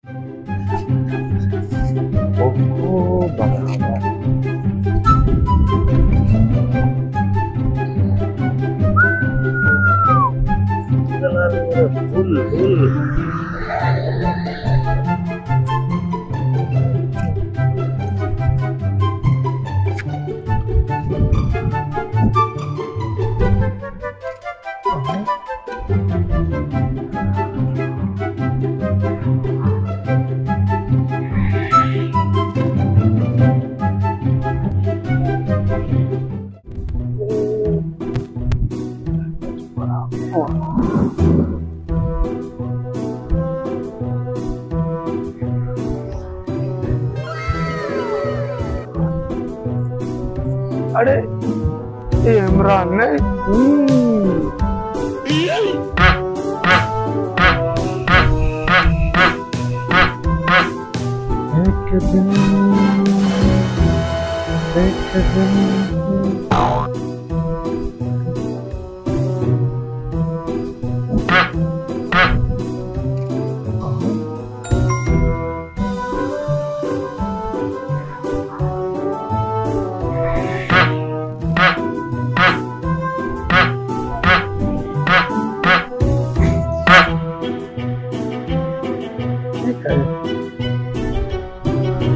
اوہو، برابر۔ بل، بل۔ اڑے، اے عمران نہ؟ ہم۔ ایک دن، ایک دن۔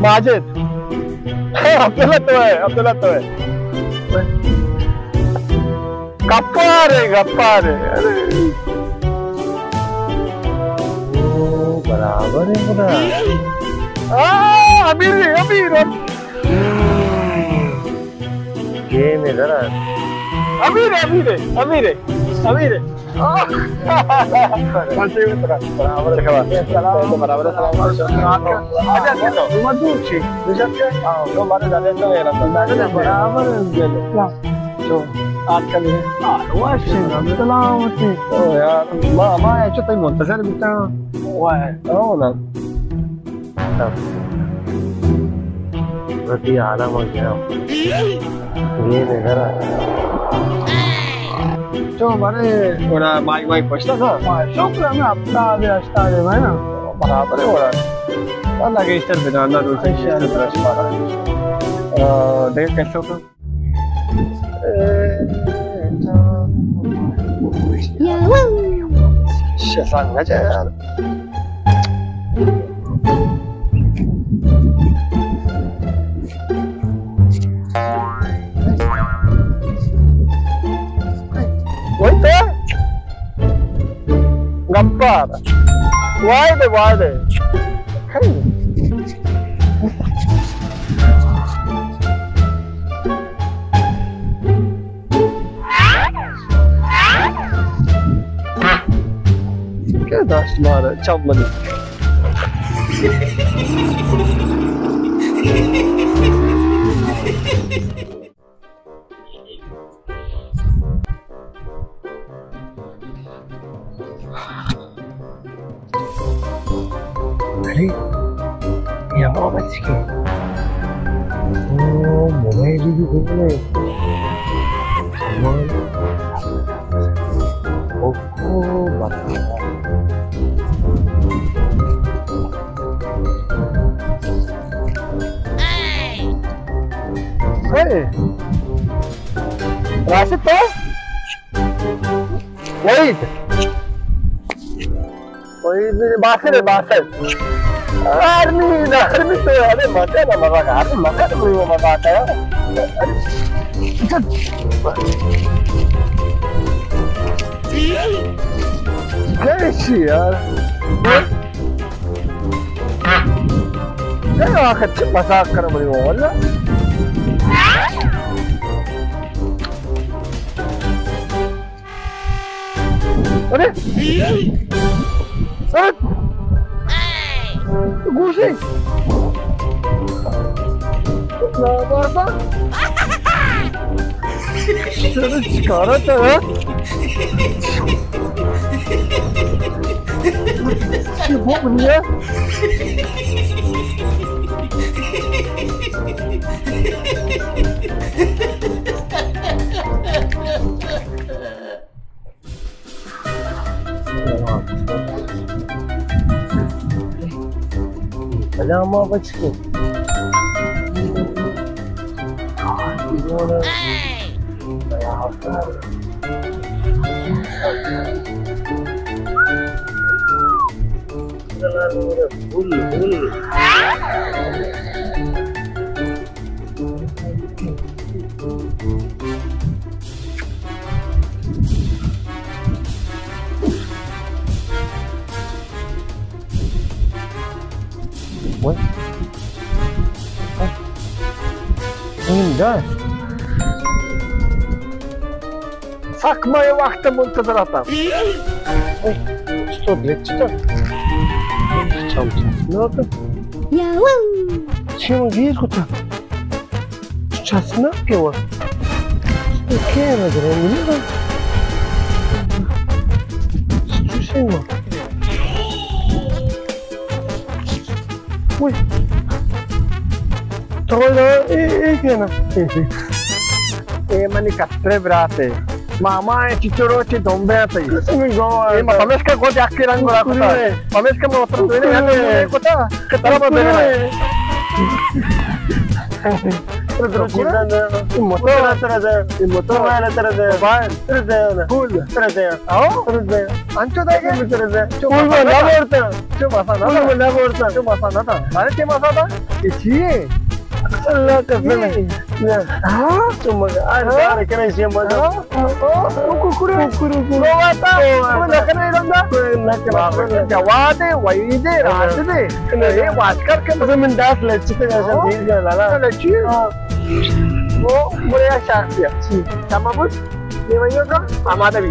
ماجد۔ عبداللہ تو ہے، عبداللہ تو ہے۔ گپارے، گپارے۔ ارے۔ او، برابر ہے خدا۔ آ، امیر ہے، امیر ہے۔ گیم ہے ذرا۔ امیر ہے، امیر ہے، امیر ہے، امیر ہے۔ برابر، برابر۔ اچھا، تو مدو چی؟ ہاں، تو مارے زیادہ تو میرا۔ برابر۔ تو آج کل ہے۔ ہاں، وش، سلامتی۔ او یار، ما، ما چو تئی منتظر بیتا۔ واہ۔ او نا۔ رتی عالم ہو گیا۔ یہ نظر آ۔ تو مارے گڑا مائی مائی پشتا تھا۔ شکر ہے، ہفتاد ہے، ہشتاد ہے، ہے نا؟ برابر ہے گڑا۔ اللہ کے اشتر بنا، اللہ دوسرے کے اشتر درست پارا۔ آ، دیکھ کیسے ہوتا؟ شسان نہ جائے یار۔ وہی تو۔ گپار۔ وائے دے، وائے دے۔ کئے داشت مارا چمنی؟ ارے، یہ ہوا بچ گئی۔ او، موبائل بھی گم ہے۔ او، او، بچ گیا۔ اے، راشد تو؟ وحید۔ وحید باسل ہے، باسل۔ آرمی، آرمی تو، ارے مزہ نہ، مزہ کا، ارے مزہ تو، مزہ آتا ہے۔ کیسی یار؟ اے آخر چه مذاق کنه منی والله. ارے! ارے! گوشی! ناباردا! چرا چکارا تا؟ چی بو منیا؟ پجامہ بچ کے۔ وای۔ این داشت۔ سک ما یہ وقت منتظر آتا۔ تو دیکھ چکا؟ چم چم۔ نہ تو۔ چی من گیر کتا؟ چسنا پیوا۔ کیا نظر ہے؟ چوشیں ما۔ وای۔ تو اے، اے کیا نا؟ اے منی کسترے براتے۔ ماما اے چچو روچے دمبے آتے۔ قسم گو اے مطلب اس کا گو جاک کے رنگ برا کتا۔ مطلب اس کا مطلب تو نے کتا کہ طرف بدل رہا ہے۔ موبائل۔ انچو دے گا۔ پول۔ پول نہ بورتا۔ چو مسا نہ تھا۔ پول نہ بورتا۔ چو مسا نہ تھا۔ ارے چی مسا تھا؟ اے چی ہے؟ اللہ قسم ہے۔ ہاں؟ چو مگا۔ آج ہاں؟ بار کرے سے مزہ۔ ہاں؟ ہاں؟ ککڑے۔ ککڑے۔ وہ آتا۔ وہ نہ کرے رنگا۔ کوئی نہ کرے۔ جواد ہے، وحید ہے، راشد ہے۔ اے واچ کر کے۔ من داس لچتے جیسا دیر گیا لالا۔ لچی؟ ہاں۔ وہ بڑے شاخ دیا۔ تمام۔ یہ وہی ہوگا۔ ہمارا بھی۔